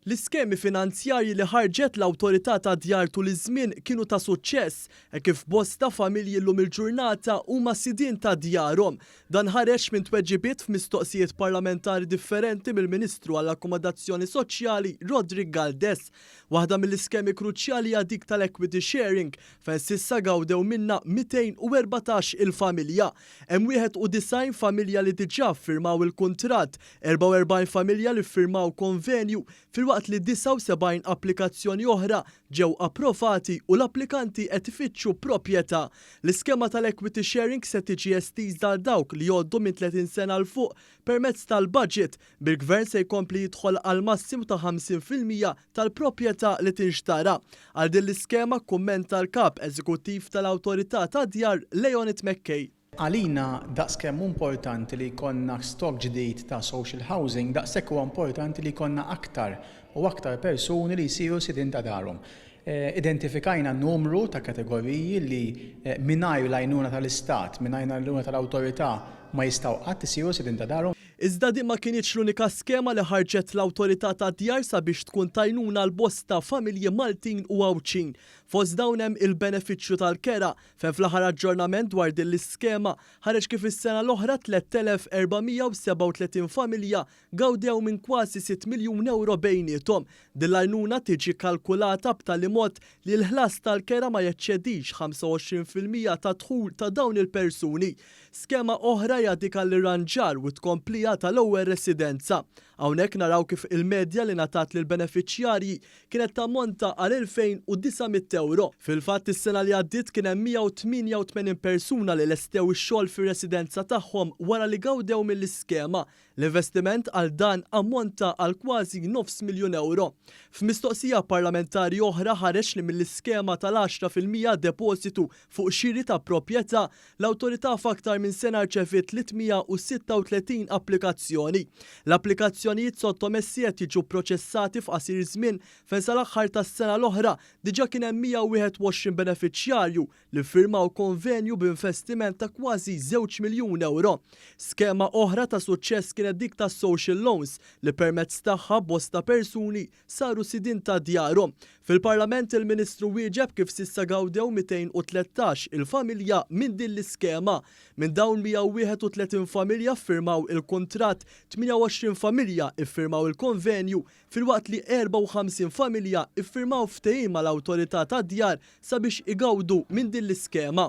L-iskemi finanzjarji li ħarġet l-Awtorità tad-Djar tul iż-żmien kienu ta' suċċess hekk kif bosta familji llum il-ġurnata huma sidien ta' djarhom. Dan ħareġ minn tweġibiet f'mistoqsijiet parlamentari differenti mill-Ministru għall-Akkomodazzjoni Soċjali Roderick Galdes. Waħda mill-iskemi kruċjali hija dik tal-equity sharing fejn s'issa gawdew minnha 214 il-familja. Hemm 91 familja li diġà ffirmaw il-kuntratt, 44 familja li ffirmaw konvenju filwaqt li 79 applikazzjoni oħra ġew approvati u l-applikanti qed ifittxu proprjetà. L-iskema tal-equity sharing se tiġi estiża għal dawk li jgħoddu minn 30 sena 'l fuq permezz tal-budget, bil-Gvern se jkompli jidħol għal massimu ta' 50% tal-proprjetà li tinxtara. Għal din l-iskema kkummenta l-Kap Eżekuttiv tal-Awtorità tad-Djar Leonid McKay. Għalina daqs kemm hu importanti li jkollna stock ġdid ta' social housing, daqshekk huwa importanti li jkollna aktar u aktar persuni li jsiru sidien ta' darhom. Identifikajna numru ta' kategoriji li mingħajr l-għajnuna tal-Istat, mingħajr l-għajnuna tal-awtorità ma jistgħu qatt isiru sidien ta' darhom. Iżda din ma kinitx l-unika skema li ħarġet l-Awtorità tad-Djar sabiex tkun t'għajnuna għal bosta familji Maltin u Għawdxin. Fost dawn hemm il-benefiċċju tal-kera, fejn fl-aħħar aġġornament dwar din l-iskema ħareġ kif is-sena l-oħra 3,437 familja gawdew minn kważi sitt miljun ewro bejniethom. Din l-għajnuna tiġi kalkulata b'tali mod li l-ħlas tal-kera ma jeċċedix 25% tad-dħul ta' dawn il-persuni. Skema oħra hija dik għall-irranġar u t-tkomplija tal-ewwel residenza. Hawnhekk naraw kif il-medja li ngħatat lill-benefiċjarji kienet tammonta għal 2,900 ewro. Fil-fatt is-sena li għaddiet kien hemm 188 persuna li lestew ix-xogħol fir-residenza tagħhom wara li gawdew mill-iskema. L-investiment għal dan ammonta għal kważi nofs miljun ewro. F'mistoqsija parlamentari oħra ħareġ li mill-iskema tal-10% depożitu fuq xiri ta' proprjetà, l-Awtorità f'aktar minn sena rċeviet 336 applikazzjoni. L-applikazzjonijiet sottomessi qed jiġu pproċessati f'qasir żmien fejn sal-aħħar tas-sena l-oħra diġà kien hemm 121 benefiċjarju li ffirmaw konvenju b'investiment ta' kważi żewġ miljun ewro. Skema oħra ta' suċċess kienet dik tas-social loans li permezz tagħha bosta persuni saru sidien ta' djarhom. Fil-Parlament il-Ministru wieġeb kif s'issa gawdew 213 il-familja minn din l-iskema. Minn dawn 131 familja ffirmaw il-kuntratt, 28 familja iffirmaw il-konvenju filwaqt li 54 familja iffirmaw ftehim mal-Awtorità tad-Djar sabiex igawdu minn din l-iskema.